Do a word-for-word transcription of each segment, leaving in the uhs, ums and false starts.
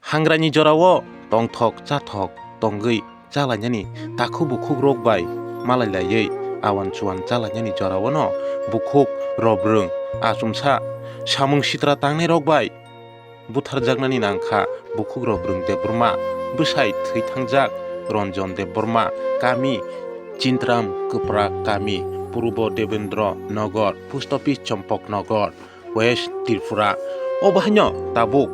Hangraini jorao tongthok chathok tongwi chalainani takhuk bukhukrok bai malailaiwi awan chuan chalainani joraono bukhuk Robrwng achomsa samung sitra tangnairok bai butharjaknani nangkha. Bukhuk Robrwng Debbarma bwsai thwi thangjak Ranjan Debbarma, kami Chintram Kwpra, kami Purbo Debendra Nagar, post office Champaknagar, West Tripura. O bahaino tabuk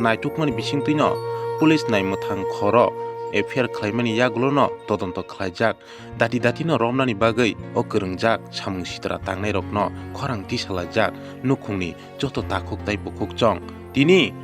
naitukmani bisingtwino police naimwthang khoro F I R khlaimani yagulono todonto khlaijak. Dati datino romnani bagwi o kwrwngjak samung sitra tangnairokno khorang tisalaijak nukhungni joto takhuk tai bukhuk chong. Tini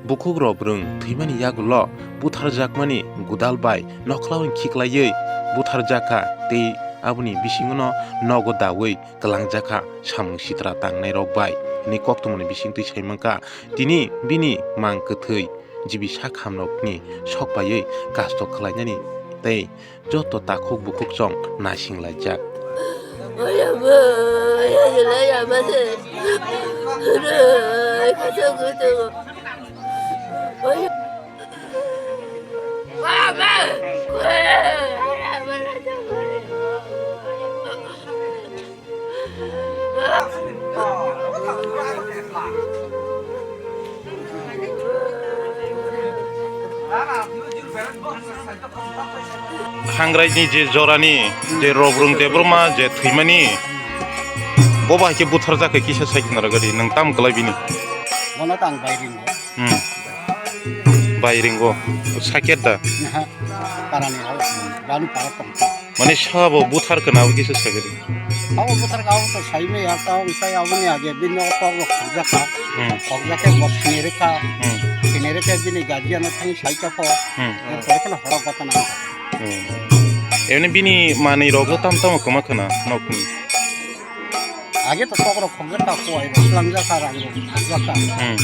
bukhuk Robrwng thwimani yagulo butharjakmani gudal bai nokhlaoni khiklaiwi butharjakha tei aboni bisingono nogo dawi kwlangjakha samung sitra tangnairok bai hinwi koktwmani bisingtwi saimankha. Tini bini mang kwthwi jibi sakhamrokni sok paiwi kasto khlainani tei joto takhuk bukhuk chong naising laijak. Hangraini je jorani je Robrwng Debbarma je thwimani, bo bai khe butharjak khe kisa sai khna rwgadi, nwng tam kwlai bini? Bono tang bai ringo. Hmm. Bai ringo. Sakya da? Aha. Parani hao. Bani para tong. Mane sabo buthar kana abo kisa sagari. Abo buthar ka abo to saime ya ka ong sai abo ni age bin no tor lo khajaka. Hmm. Khajaka bo sinere ka. Hmm. Sinere ka bini gaji ano thani sai ka ko. Hmm. Kore kana hora kota na. Hmm. Ene bini mani rogo tam tam koma kana nokni. Age to tok rok khajaka ko ai ro slang jaka rang ro khajaka. Hmm.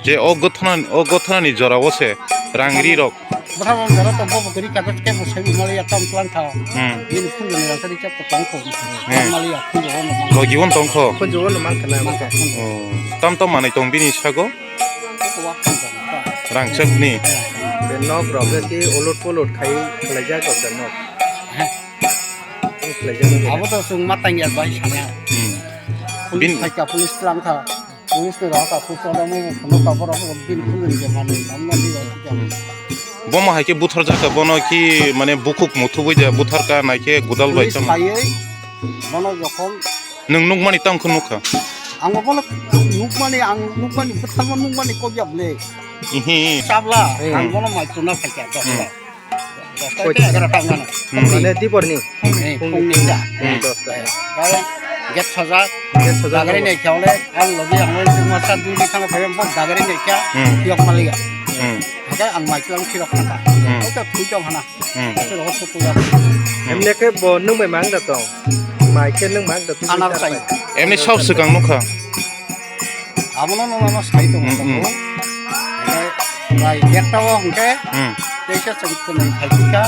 Je o gothna o gothna ni jora o se rang ri rok. Bwthar rok jora tong bo bwkri kaisa kebo sai mali ya tam tlang tha. Hmm. Bini phunjoni rang sari chap tong kho. Hmm. Mali ya phunjo no mang. Logi won tong kho. Phunjo no mang kana mang. Oh. Tam tam manai tong bini sago? Ko wa phunjo no ta. Rangchak ni. Be nok rok ke ulot pulot khai khlai jak rok da nok. He. Khlai jak rok. Abo to sung matang ya bai sana. Hmm. Police bin- thaika police tlang tha. Police ni rok ka pusa da mo no ka borok bin phunjoni je mani. Amma di rok ka. Bomo hai khe buthar jaka bono ki mane bukhuk muthubui de buthar ka nai khe gudal bai Police tamo. Paiwi bono jokhon nwng nukmani tamo khe nukha. Ang bono nukmani ang nukmani bwtharma nukmani kok yap le. Ihi. Sabla. Hmm. Ang bono mai tuna phaikha. Hmm. Dosta te egarota mano. Hmm. Mane diporni? Eh, phungni da. Hmm. Dosta. Bai, gate sajak. Gate sajak. Dagari nei kya ole, ang logi ang oi masa dui di thang phaibam dagari nei kya, hmm, yok maliya. Hmm. Hake ang mai klang sirok khata. Hmm. Oi ta thui tong hana. Hmm. Ase rohor suku ya. Emne ke bo nung bai mang da tong. Mai ke nung mang da tong. Anar sai. Emne sab swkang nukha. Abono no mama sai tong. Hmm, hmm. Bai gate o hwnkhe. Hmm. Teisa chwng twnwi phaikha,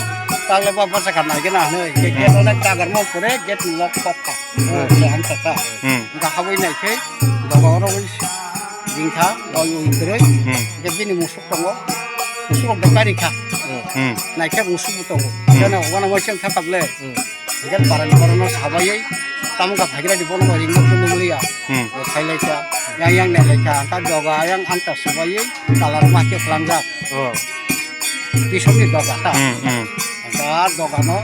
tagle ba bwsa kha naigena hwnwi, hwnkhe gate onek dagar mo pore gate ni lock kok kha. Hmm. Onek le ang kha ta. Hmm. Hwnkhe habwi naikhe, doga oro ui ringkha, oi ui kwrwi, hmm, hwnkhe bini musuk tongo, musuk rok do kari kha. Hmm. Hmm. Naikhe musuk bo tongo. Hmm. Hwnkhe no, wana waisang kha kable. Hmm. Hingke parani borokno sabaiwi tamo kha phaikra di bono ringno phunukliya. Hmm. Bo khailaikha, yang yang nailaikha, ta doga yang ang ta subaiwi kalar ma khe klangjak. Oh. Tisokni doga ta. Hmm, hmm. Ta dogano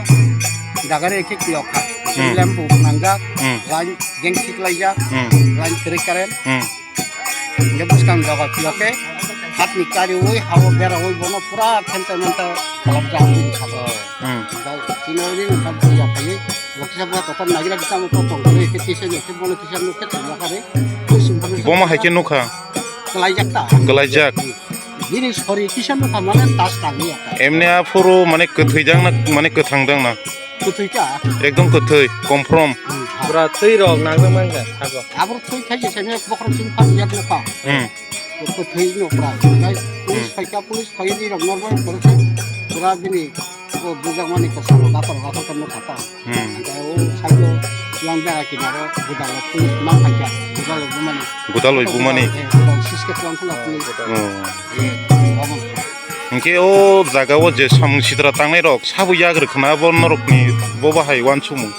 dagari khe kiyok kha. Hmm. Lembu nangjak, hmm, line geng siklaijak, hmm, line kwrwi current. Hmm. Hingke bwskang jaga phiya khe hatni kariui hao beraui bono pura thenta menta kholopjak bini sabo. Hmm. Hingke chini ori nokha buya phaiwi bo kisa buya kotor nagira kisa mo tong tong khe kisa ni khe bono kisa nuk khe tongma kha re. Bomo hai khe nukha. Kwlaijak ta. Kwlaijak. Bini sori kisa nukha mane tas tangwi ya. Emne aphuru mane kwthwi jang na mane kwthang jang na. Kwthwi ta. Ekdom kwthwi, confirm. Hmm. Pura twi rok nang nang mangkha sago. Abro twi khai se sene bokhorok sini pan yak nukha. Hmm. Kwthwi no pura. Nai police, hmm, phaikha, police phaiwi rok normal koroksa. Pura bini o bujak mani kwsa rok gator gator kan nukha ta. Hmm. Ang o side o yang bera kinaro budalo police ma phaikha. Budalo bumani. Budalo bumani. Eh, budalo siske tuang pula police. Hmm. Eh, omo. Hwnkhe o jaga o je samung sitra tangnai rok sabo yagrwk khna bo norokni bo bahai uansukmung.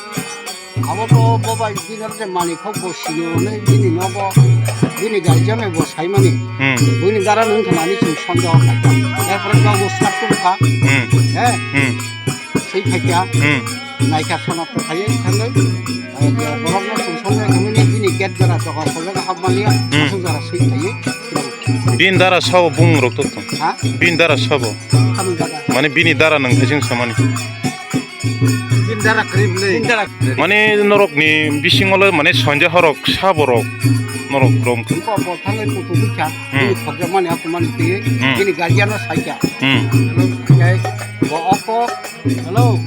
Abo to bo bai dinero je manwi khok bo sini hwnwi bini nogo bini guardian bo saimani. Hmm. Bini dara nung khna ni chwng sondeho khaikha. Erpore nogo start tubukha. Hmm. He. Hmm. Swi phaikha. Hmm. Naikha sonakto khaiwi thangwi. Borokno chwng sondeho khaimani bini gate jora doga sojak hapmani. Hmm. Aswk jora swi khaiwi. Bini dara sabo bumung rok to tong. Ha? Bini dara sabo. Kami dara. Mane bini dara nung khe chwng samani. Bini dara kwrwi bwle. Bini dara. Mane norokni bisingo le mane sonja horok sabo rok norok rom khe. Ko bo thangwi kutu bikha. Hmm. Bini khorja mani aku mani twi. Hmm. Bini guardian no saikha. Hmm. Hello. Bo oko. Hello.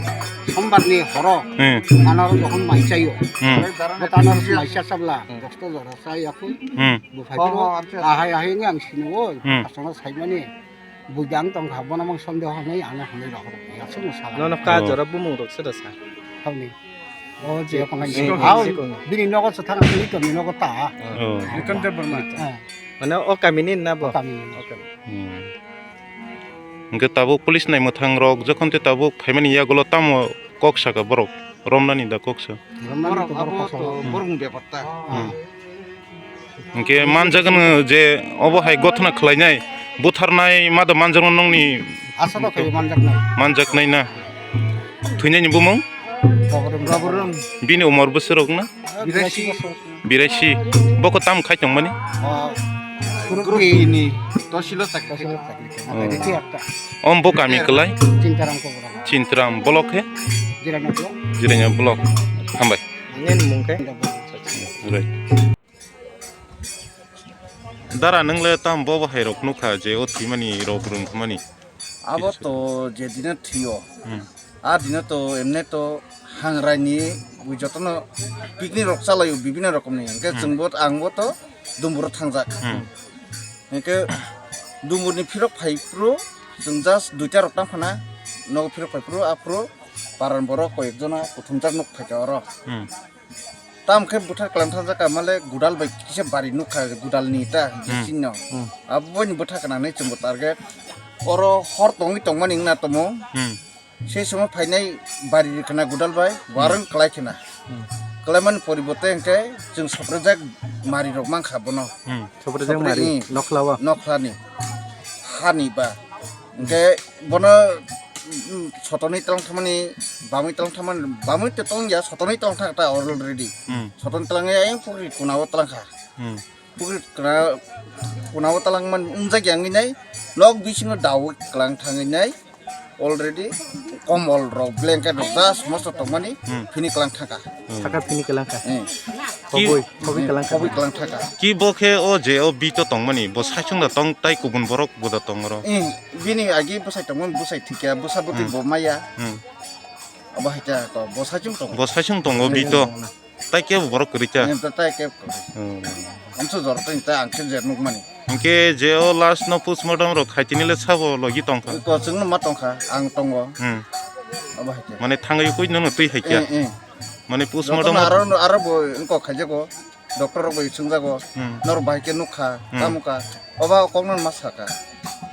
Sombar ni horo. Hmm. Anaro jokhon maichaio. Hmm. Bo anaro maicha sabla. Hmm. Dosto jora sai aku. Hmm. Bo phai phiro, ahai ahai ni ang sini o, hmm, aswkno saimani, bui dang tong kha, bono mang sondeho hwnwi ano hwnwi rok rok ya, aswkno sala. Nono ka jora bumung rok sero sa. Thauni. O je konai ni. Sikong, sikong. Bini nogo se thang, bini nogo ta. Oh. Newton Debbarma. Ah. Mane o kami ni na bo? O kami ni. O kami. Hmm. Hwnkhe tabuk police nai mwthang rok jokhon tei tabuk phaimani yagulo tamo kok saka borok romnani da kok sa? Romnani to borok kok sa. Borok ni bepar ta. Hmm. Hwnkhe manjak no je obo hai gothona khlainai, butharnai ma da manjakno nongni. Asa da khai manjaknai. Manjaknai na. Thwinaini bumung? Roborom. Roborom. Bini umor bwswk rok na? Biraisi. Biraisi. Boko tam khai tongmani? Ah, group ni. Tosilo chakri. Tosilo chakri. Oh. Om bo kami kwlai? Chintaram ko bora. Chintaram block he? Jiranya block. Jiranya block. Hambai. Nini mung khe? Right. Dara, nwng le tam bo bahai rok nukha je o thwimani rok rwngthumani? Abo to je dino thwiyo. Hmm. A dino to emne to hangrai ni bui jotono picnic rok chalaio bibinno rokomni. Hwnkhe, hmm, chwngbo, angbo to Dumburo thangjak. Hmm. Hwnkhe Dumburni phirok phai phuru chwng just duita rok tang phana nogo phirok phai phuru aphuru paran borok koyek jona kuthumjak nuk phaikha oro. Hmm. Tam khe bwthar kwlang thang jaka male gudal bai kisa bari nukha gudal ni ta, hmm, bising no. Hmm. Abo bai ni bwthar kana hinwi chwngbo target. Oro hor tongwi tongmani wngna tomo. Hmm. Sei somo phainai bari rwkhana gudal bai, hmm, warung kwlai khena. Hmm. Kwlaimani poribote hwnkhe chwng soprojak mari rok mankha bono. Hmm. Soprojak mari, hmm, nokhlao? Nokhlani. Hani ba. Hwnkhe bono, mm, sotonwi tlang thangmani, bamwi tlang thangmani, bamwi te tongya, sotonwi tlang thang ta already. Hmm. Sotonwi tlang ya, ayang pukri kunao tlang kha. Hmm. Pukri kuna, kunao talangman wngjakya wngwi nai, nok bisingo daui kwlang thangwi nai, already komol rok, blanket rok, just mosto tongmani, hmm, phini kwlang thangkha. Hmm. Saka phini kwlang kha. Hmm. Kobui, kobui kwlang kha. Kobui kwlang thangkha. Ki bo khe o je o bito tongmani, bo saichung da tong tai kubun borok bo da tong oro? Hmm. Bini agi bwsai tongmani, bwsai thikya, bwsa bwtwi, hmm, bo maya. Hmm. Abo hai khe to, bo saichung tongo. Bo saichung tongo, hmm, bito. Hmm. Tai kebo borok kwrwi kha? Em, ta-, tai kebo kwrwi. Hmm. Amsa jora tei ta ang khe je nukmani. Hwnkhe je o last no postmortem rok khaitini le sabo logi tongkha? Ko chwngno ma tongkha, ang tongo. Hmm. Abo hai khe. Mane thangwi koi nono twi hai khe? Eh, eh. Mane postmortem jotono aro, aro bo wngkok khaijago. Doctor rok bai swngjago. Hmm. Norok bahai khe nukha, hmm, tamo kha. Oba kokno ma saka.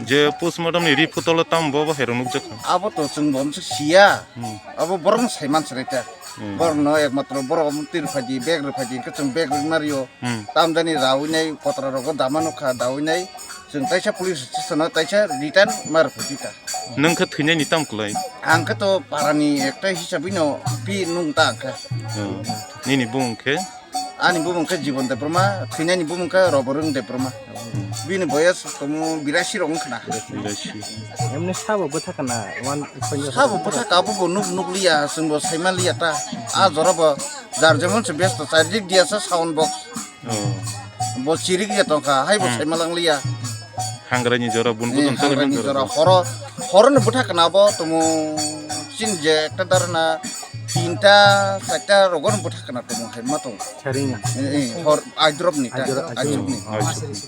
Je postmortem ni report o tamo bo bo hai rok nukjakha? Abo to chwng bo amsa siya. Hmm. Abo borok no sai man sari ta. Hmm. Borok no ekmatro borok omo twi rwphai di, bag rwphai di, hwnkhe chwng bag rwna rio. Hmm. Tamjani raui nai kotra rogo dama nukha, daui nai chwng taisa police station o taisa return ma rwphai di ta. Nwng khe thwinani tam kwlai? Ang khe to parani ekta hisabwi no pi nung ta ang khe. Hmm. Nini bumung khe? Ani bumung khe Jibon Debbarma, thwinani bumung khe Roborung Debbarma. Hmm. Bini boyas komo birasi rok wngkha na. Birasi. Emni sabo bwtha kana, wan, sabo bwtha ka, abo bo nuk, nuk liya, chwng bo saima liya ta. A jora bo jar jemon se besto, charidik diya sa sound box. Oh. Bo chirik ya tongkha, hai bo, hmm, saima lang liya. Hangrai ni jora, bun, hmm, bun, hangrai ni jora. Horo, horo ni bwtha kana bo tomo chin je ekta darna tinta, charta rogo ni bwtha kana tomo hai ma tong. Charing. Eh, eh, hor, aidrop ni ta, aidrop, aidrop ni. Oh, aidrop ni.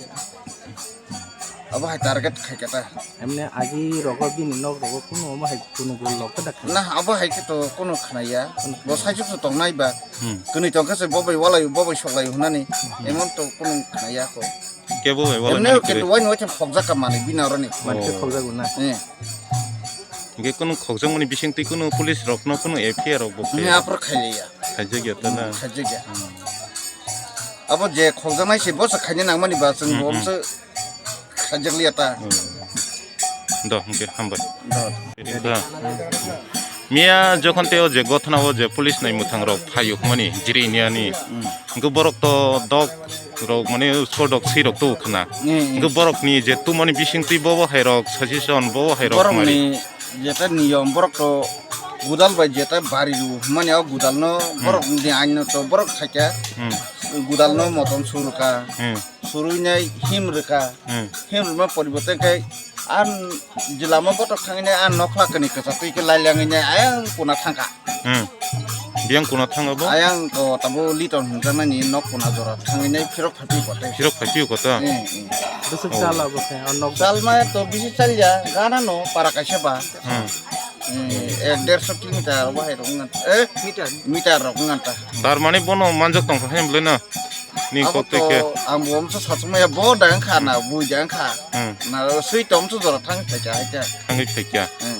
Abo hai target khai kata. Emne agi rogo bini nok rogo kuno omo hai kuno gol lok khe da khna? Na, abo hai khe to kuno khna ya. Kuno khna ya. Bo saichuk to tong nai ba. Hmm. Kwnwi tong khe se bo bai walai, bo bai sok lai hwnani. Hmm. Emon to kuno khna ya ko. Kebo bai wala Emne mani ke kwrwi. Duwai no thang khokjak ka manwi bini aro ni. Mani khe Oh. Khokjak na. Eh. Hingke kunu khokjakmani bisingtwi kunu police rokno kunu F I R rok bo Ni khe apro khailiya. Khaijakya ta na. Khaijakya. Hmm. Abo je khokjaknai se bo se khaina nangmani ba chwng Hmm, bo hmm. se khaijakliya ta. Hmm. Do, hingke hambai. Do. Miya jokhon tei o je gothona o je police nai mwthang rok phayuk mani jiri niya ni. Hmm. Hingke borok to dok rok mane sodok swi rok tu khna. Hmm, hmm. Hingke borok ni je tumani bisingtwi bobo hai rok suggestion bobo hai rok Borok mari. Ni jeta niyom borok to gudal bai jeta bari ru mani o gudal no Hmm. Borok ni ain no to borok khaikha Hmm. Gudal no motom suru ka. Hmm. Surui nai him rwkha. Hmm. Him rwma poribote khe an jilama botok thangwi nai an nokla kani kwchak twi khe lailangwi nai ayang kuna thangkha. Hmm. Biyang kuna thang abo? Ayang ko tabo liton hwnjaknani nok kuna jora thangwi nai phirok phaiphi kote. Phirok phaiphi kota? Hmm, hmm. Bwswk Oh. Chal abo khe o nok. Chalma to bisi chalya gana no para kaisa ba. Hmm. Hmm, ek derso kilometer bahai rok ngan. Eh, Meter. Meter rok ngan ta. Tar mani bono manjak tong kha hem le na? Ni Abo kok tei khe. To ang bo omsa sachukmaya bo dang kha na, bui dang kha. Hmm. Na sui tom su jora thang thai kha hai kha. Thangwi thai kha. Hmm.